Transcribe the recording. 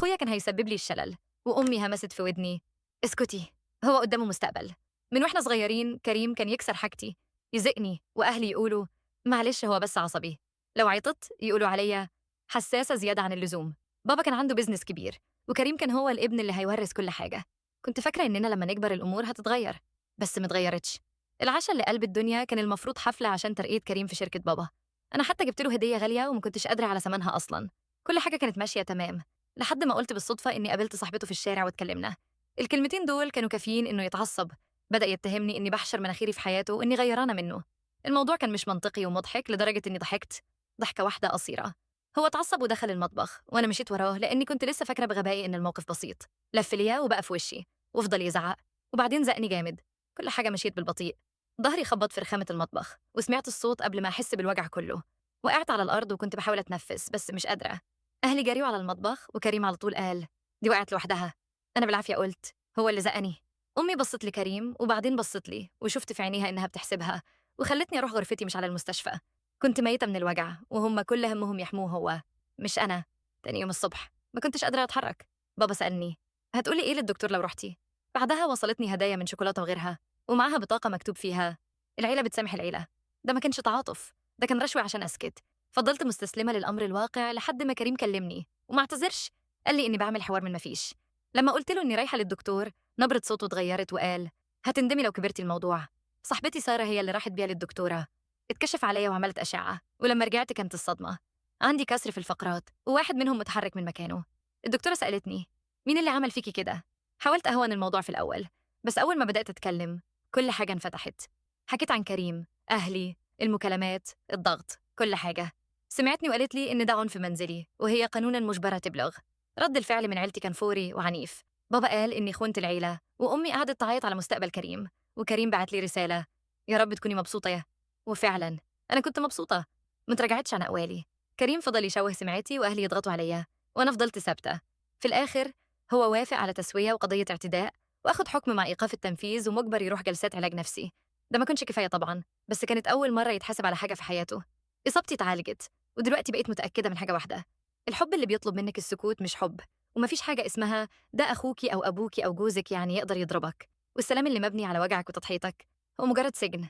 أخويا كان هيسبب لي الشلل، وأمي همست في ودني: اسكتي، هو قدامه مستقبل. من واحنا صغيرين كريم كان يكسر حاجتي، يزقني، وأهلي يقولوا معلش هو بس عصبي. لو عيطت يقولوا عليا حساسة زيادة عن اللزوم. بابا كان عنده business كبير، وكريم كان هو الابن اللي هيورث كل حاجة. كنت فاكرة إننا لما نكبر الأمور هتتغير، بس متغيرتش. العشاء اللي قلب الدنيا كان المفروض حفلة عشان ترقية كريم في شركة بابا. أنا حتى جبت له هدية غالية وما كنتش قادرة على ثمنها أصلاً. كل حاجة كانت ماشية تمام، لحد ما قلت بالصدفة إني قابلت صاحبته في الشارع واتكلمنا. الكلمتين دول كانوا كافيين إنه يتعصب. بدأ يتهمني إني بحشر مناخيري في حياته وإني غيرانة منه. الموضوع كان مش منطقي ومضحك لدرجة إني ضحكت ضحكة واحدة قصيرة. هو اتعصب ودخل المطبخ، وأنا مشيت وراه لأني كنت لسه فاكرة بغبائي إن الموقف بسيط. لف ليا وبقى في وشي وفضل يزعق، وبعدين زقني جامد. كل حاجة مشيت بالبطيء. ظهري خبط في رخامة المطبخ، وسمعت الصوت قبل ما أحس بالوجع كله. وقعت على الأرض وكنت بحاول أتنفس بس مش قادرة. أهلي جريوا على المطبخ، وكريم على طول قال: دي وقعت لوحدها. أنا بالعافية قلت: هو اللي زقني. أمي بصت لكريم وبعدين بصت لي، وشفت في عينيها إنها بتحسبها، وخلتني أروح غرفتي مش على المستشفى. كنت ميتة من الوجع، وهم كل همهم يحموه هو، مش أنا. تاني يوم الصبح ما كنتش قادرة أتحرك. بابا سألني: هتقولي إيه للدكتور لو رحتي؟ بعدها وصلتني هدايا من شوكولاتة وغيرها، ومعاها بطاقة مكتوب فيها: العيلة بتسامح العيلة. ده ما كانش تعاطف، ده كان رشوة عشان أسكت. فضلت مستسلمة للأمر الواقع لحد ما كريم كلمني وما اعتذرش. قال لي إني بعمل حوار من مفيش. لما قلت له إني رايحة للدكتور نبرة صوته اتغيرت وقال: هتندمي لو كبرتي الموضوع. صاحبتي سارة هي اللي راحت بيها للدكتورة. اتكشف عليا وعملت أشعة، ولما رجعت كانت الصدمة: عندي كسر في الفقرات وواحد منهم متحرك من مكانه. الدكتورة سألتني: مين اللي عمل فيكي كده؟ حاولت أهون الموضوع في الأول، بس أول ما بدأت أتكلم كل حاجة انفتحت. حكيت عن كريم، أهلي، المكالمات، الضغط، كل حاجة. سمعتني وقالت لي إن ده عنف منزلي وهي قانوناً مجبرة تبلغ. رد الفعل من عيلتي كان فوري وعنيف. بابا قال إني خونت العيلة، وأمي قعدت تعيط على مستقبل كريم، وكريم بعت لي رسالة: يا رب تكوني مبسوطة يا. وفعلاً أنا كنت مبسوطة، ما تراجعتش عن أقوالي. كريم فضل يشوه سمعتي وأهلي يضغطوا عليا، وأنا فضلت ثابتة. في الآخر هو وافق على تسوية وقضية اعتداء، وأخد حكم مع إيقاف التنفيذ ومجبر يروح جلسات علاج نفسي. ده ما كانش كفاية طبعاً، بس كانت أول مرة يتحاسب على حاجة في حياته. إصابتي اتعالجت، ودلوقتي بقيت متأكدة من حاجة واحدة: الحب اللي بيطلب منك السكوت مش حب، ومفيش حاجة اسمها ده أخوكي أو أبوكي أو جوزك يعني يقدر يضربك. والسلام اللي مبني على وجعك وتضحيتك هو مجرد سجن.